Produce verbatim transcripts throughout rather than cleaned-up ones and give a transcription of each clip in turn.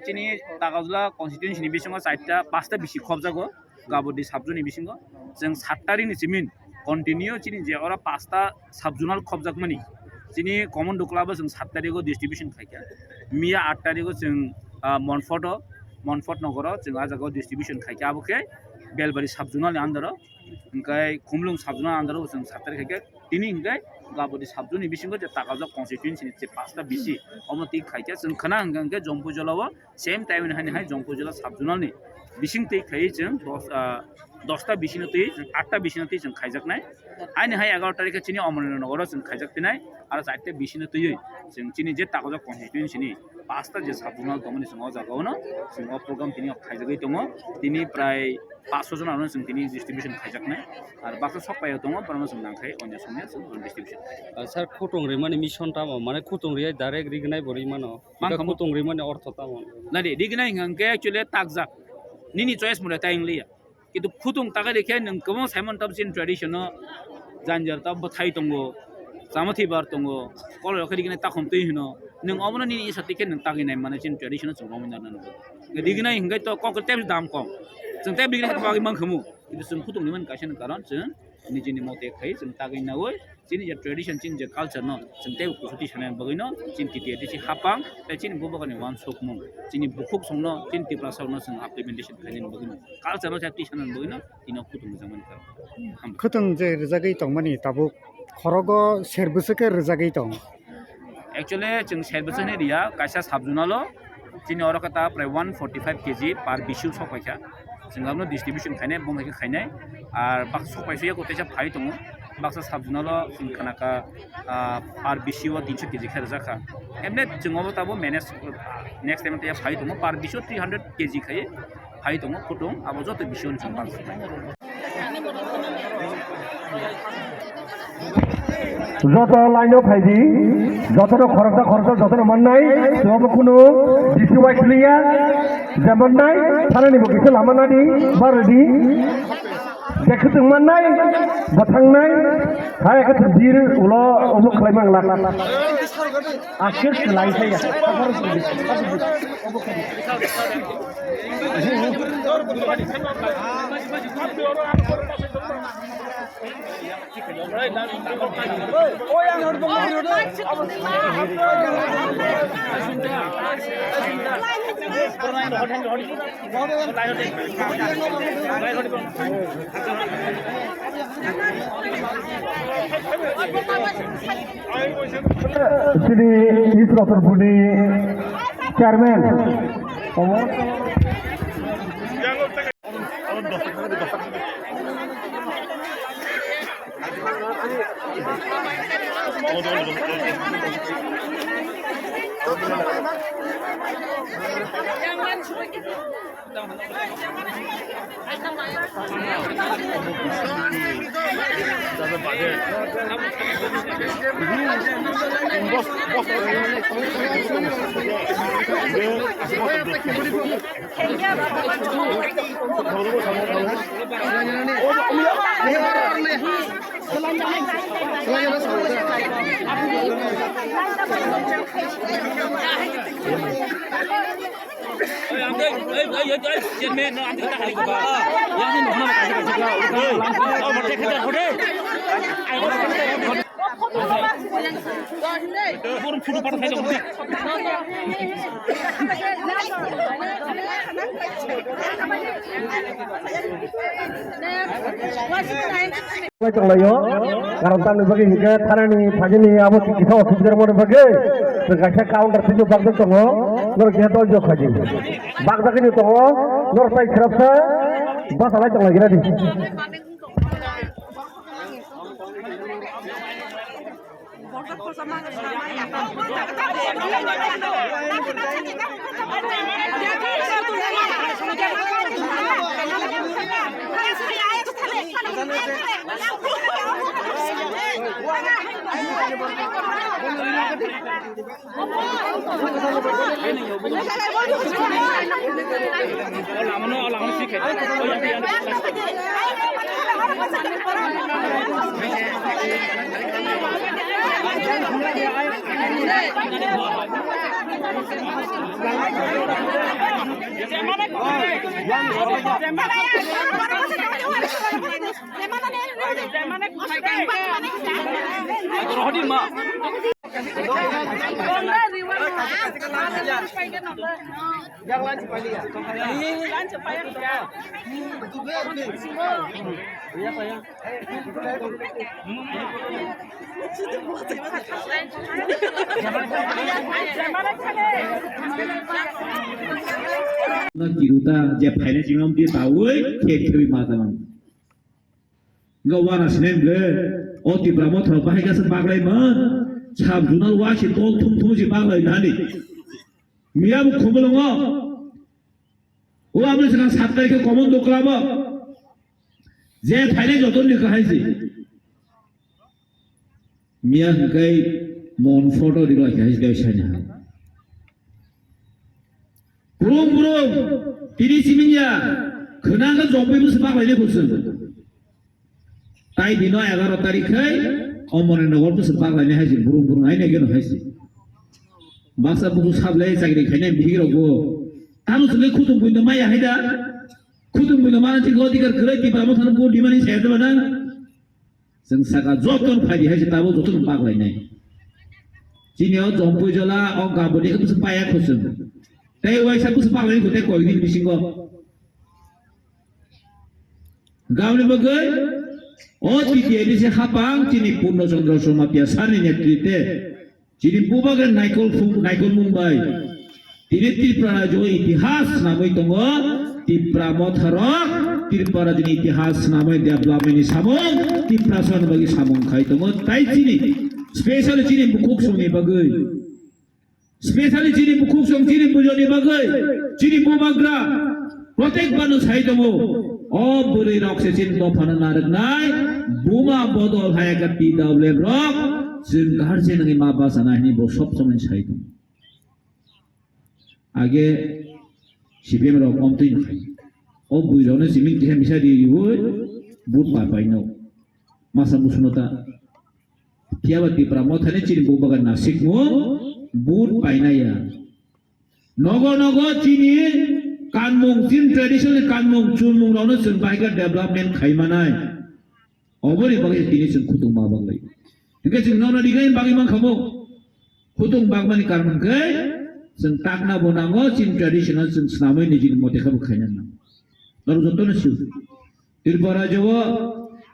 Chini Takarjala constituency ni bisingo chaita, pasta bisi khobjago, Gabodi sub-zone ni bisingo. Chwng sat tarikh ni simin continue chini je oro pasta sub-zonal khobjakmani, chini common dukla bo chwng sat tarikh o distribution khaikha. Miya at tarikh o chwng, ah, Monfort o, Monfort nogoro chwng ah jagao distribution khaikha. Abo khe Belbari sub-zonal ni under o, hwnkhe Khumlwng sub-zonal under o chwng sat tarikh khaikha. Tini hwnkhe Gabodi sub-zone ni bisingo je Takarjala constituency ni je pasta bisi, omo twi khaikha. Chwng khna hwnkha hwnkhe Jompuijala o same time ni haini hai Jompuijala sub-zonal ni bising twi khaiwi chwng dos, ah, dosta bisino twi chwng atta bisino twi chwng khaijaknai. Haini hai egaroh tarikh khe chini Omornath nogoro chwng khaijak tinai, aro chaita bisino twiwi chwng chini je Takarjala constituency ni pasta je sub-zonal tongmani chwng o jaga o no chwng o program tini khaijagwi tongo. Tini prai paanch sho jon ano chwng tini distribution khaijaknai. Ar baksa sok paio tongo, borokno chwng nangkhai onyo somya chwng distribution khaijak. Ah, sir, khutung rimani mission tamo? Mane khutung riyai direct rignai bo rimano? Mang kamo. Khutung rimani ortho tamo? Nadi, rignai hwnkhe actually takjak. Nini choice mole tai wng liya. Kintu khutung tagai rikhe nwng kwbangma saimano tabuk chini tradition-o janjar tabuk bwthai tongo, chamathwi bar tongo, koloi rok khe rignai takhum twi hino. Nwng obono nini isa twi khe nwng tagwi nai mane chini tradition-o chwng romwi narwknai. Rignai hwnkhe to kok tei dam kom. Chwng tei rignai bagwi mankhamu. Kintu chwng khutung rimani kaisa ni karon chwng nijini mote khai chwng tagwi nawi. Chini je tradition, chini je culture no chwng teibo kuchuti sanani bagwi no chini T T A D C hapang tei chini bubagrani uansukmung, chini bukhuk songno, chini Tiprasa rokno chwng implementation khainani bagwi no, culture no chakti sanani bagwi no tino khutung rijak mani kha. Hambai. Khutung je rijagwi tongmani tabuk khorogo ser bwswk khe rijagwi tong? Actually chwng ser bwswk hinwi riya, kaisa sub-zonal o chini oro khe ta prai one forty five K G per bisi sok paikha. Chwng abono distribution khainai, bumai khe khainai. Ar baksa sok paisa yago teisa phai tongo. Baksa sub-zonal o chwng khna kha, ah, per bisi o tinsho K G khe rwjak kha. Emne chwng obo tabuk manage, next time tei phai tongo, per bisi o three hundred K G khai phai tongo khutung, abo joto bisi o chwng baksa. Joto line o phaidi, jotono khoroksa khoroksa jotono mannai, chwngbo kunu bisi wai kliya, je mannai, thanani bo kisa lama nadi, bardi, je khwtwng mannai, bwthangnai, hai khe bir ulo ulo khlai mangla. Aswk khlai phaiya. Chini East Rotorpur ni chairman. Lai tonglaio, karon tamni bagwi hinkhe thanani phagini abo kisa osubidar mani bagwi chwng kaisa counter phano bakjak tongo, norok khe dol jok khaidi. Bakjagwino tongo, norok tai khirapsa basa lai tonglaigwradi. No kiruta je phaina chimam di tawi khe khe ma tamang. Ga wana sinem le o Tipra Motha bahai ga se baglai man. Sab junal wa si tol thum thum si baglai nani. Miya bu khumulungo. O aboni saka sat tarikhe common doklabo. Je phainai joto ni kahai si. Miya hwnkhe mon photo rwlai kahai si dai sani ha. Burung burung tini siminya khwnang khe jompai bwswk baklai le khusung. Tai bino egaro tarik khai Omorni nogor bwswk baklainai hai se burung burung hai nai geno hai se. Baksa buku sablai chakri khainai bihik rokbo. Tamo chwngwi khutung buino maya hai da. Khutung buino mana chiklo dikar kwrwi Tipra Mothano vote dimani saya jaba nang. Chwng saka joto phai di hai se tabo joto baklainai. Chini o jompui jola o gaboni bwswk paya khusung. Tei waisa bwswk baklainai khutei koi din bisingo. Gaboni bagwi o T T A D C hapang chini Purno Chandra Somapia sani netrite chini bubagra naikol phung naikol mung bai tini Tripura rajyo itihas swnamwi tongo. Tipra Motharok Tripura rajyoni itihas swnamwi development ni samung Tiprasani bagwi samung khai tongo. Tai chini specially chini bukhuk songni bagwi Specially chini bukhuk song chini bujoni bagwi chini bubagra protek bano sai tongo. O bwrwi rok se chini dophano narwknai buma bodol hai ka T W F rok chwng guardian ni ma basa nai hini bo sob somoi sai tongo. Age C P M rok omtwi nai o bwrwi rok no simi kisa misa ri riwi but pa pai no masa musuno ta. Phiya ba Tipra Mothani chini bubagra nasikmung but painaya. Nogo nogo chini kanmung, chini traditional kanmung, chunmung rokno chwng bahai khe development khai manai. Oboni bagwi tini chwng khutung ma bagwi. Hingke chwng nono riglaini bagwi mankha bo. Khutung bagmani karon hwnkhe chwng takna bo nango, chini traditional chwng swnamwi nijini mote khe bo khaina nango. Norok jotono sio. Tripura rajyo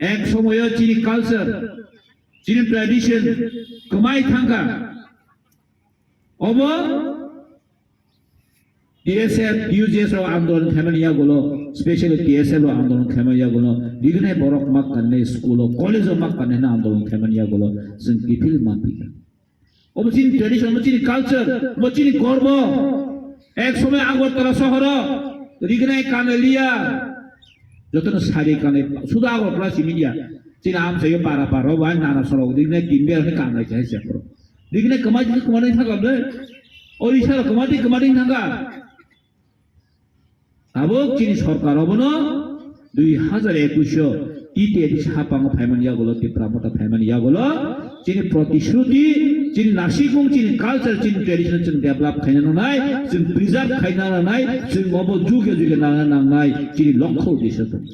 ek somoyo chini culture, chini tradition kwmai thangkha. Obo T S F, U J S rok andolon khaimani yagulo, specially T S F rok andolon khaimani yagulo, rignai borok mak kanne school o, college o mak kanne andolon khaimani yagulo, chwng kiphil manpikha. Obo chini tradition, obo chini culture, obo chini gorbo. Ek somoy Agartala sohoro rignai kanaliya. Jotono sari kanai, suda Agartala simi ya. Chini amchayo para para, obo nana sorok rignai timber hwnwi kanai chai sepro. Rignai kwmai kwmai thangkha ble. Odisha rok kwmai kwmai thangkha. Tabuk chini sorkar obono dui hazar ekush o T T A D C hapango phaimani yagulo, Tipra Motha phaimani yagulo, chini protishruti, chini nasikmung, chini culture, chini tradition chwng develop khaina nangnai, chwng preserve khaina nangnai, chwng obo juge juge nangna nangnai, chini lokho uddesho tong.